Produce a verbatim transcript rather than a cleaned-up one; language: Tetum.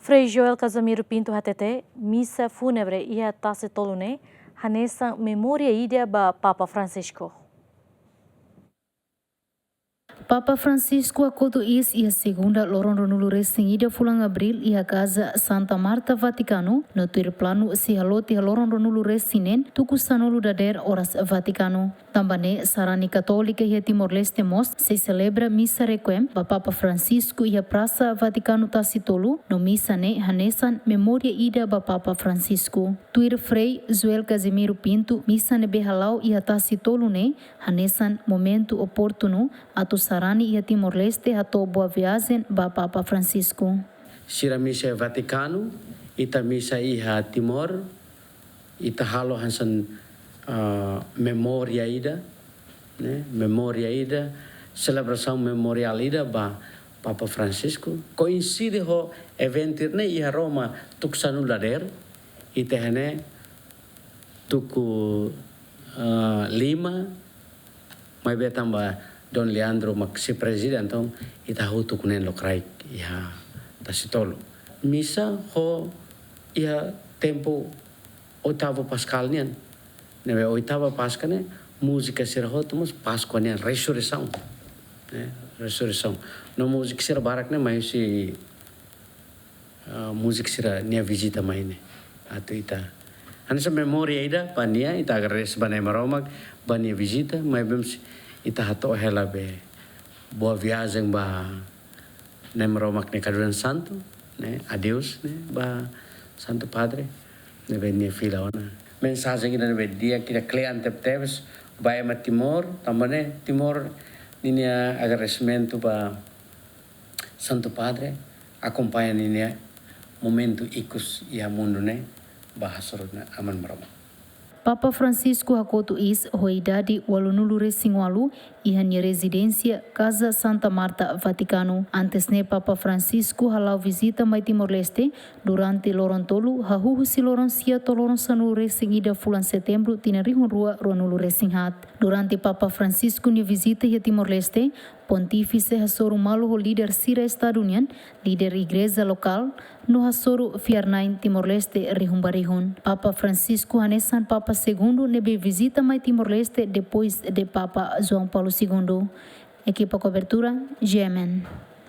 Frei Joel Casimiro Pinto hatete, misa fúnebre iha Tasi Tolu ne'e hanesan memória ida ba Papa Francisco. Papa Francisco hakotu iis iha segunda loron ruanulu resin ida fulan Abríl iha Kaza Santa Marta, Vatikanu, no tuir planu sei halo tiha loron ruanulu resin neen tuku sanulu dadeer oras Vatikanu. Tanba ne'e sarani Katólika iha Timor-Leste mós sei selebra misa requiem ba Papa Francisco iha Prasa Vatikanu Tasi Tolu, no misa ne'e hanesan memória ida ba Papa Francisco. Tuir Frei Joel Casimiro Pinto, misa ne'ebé hala'o iha Tasi Tolu ne'e hanesan momentu oportunu atu sarani iha Timor-Leste hato'o boa viajen ba Papa Francisco. Sira misa iha Vatikanu, ita misa iha Timor, ita halo hanesan, ah, memória ida, ne'e, memória ida, selebrasaun memoriál ida ba Papa Francisco. Koinside ho eventu ne'e iha Roma tuku sanulu dadeer, ita iha ne'e tuku, eh, lima, maibé tanba Dom Leandro mak sei prezide, entaun ita hahú tuku neen lokraik iha Tasi Tolu. Misa ho iha tempu oitavu Paskál nian. Ne'ebé oitava Páskua ne'e, múzika sira hotu mós Páskua nian, resureisaun. Ne'e, resureisaun. No múzika sira barak ne'e mai husi ah, múzika sira-nia vizita mai ne'e. Atu ita hanesan memória ida ba nia, ita agradese ba Na'i Maromak ba nia vizita, maibé mós ita hato'o hela be boa viajen ba Na'i Maromak nia kadunan santu, ne'e, adeus, ne'e, ba Santu Padre, ne'ebé nia fila ona. Mensajen ida ne'ebé di'ak ida kle'an tebetebes ba ema Timor, tanba ne'e Timor ninia agradesimentu ba Santu Padre akompaña ninia momentu ikus iha mundu ne'e ba hasoru Aman Maromak. Papa Francisco hakotu iis ho idade ualunulu resin ualu iha nia rezidénsia Kaza Santa Marta, Vatikanu. Antes ne'e Papa Francisco hala'o vizita mai Timor-Leste durante loron tolu, hahú husi loron sia to'o loron sanulu resin ida fulan Setembru tinan rihun rua ruanulu resin haat. Durante Papa Francisco nia vizita iha Timor-Leste, Pontífise hasoru malu ho líder sira Estadu nian, líder igreja lokál, no hasoru fiar-na'in Timor-Leste rihun ba rihun. Papa Francisco hanesan Papa Segundu ne'ebé vizita mai Timor-Leste depois de Papa João Paulo Segundo. Ekipa kobertura, G M N.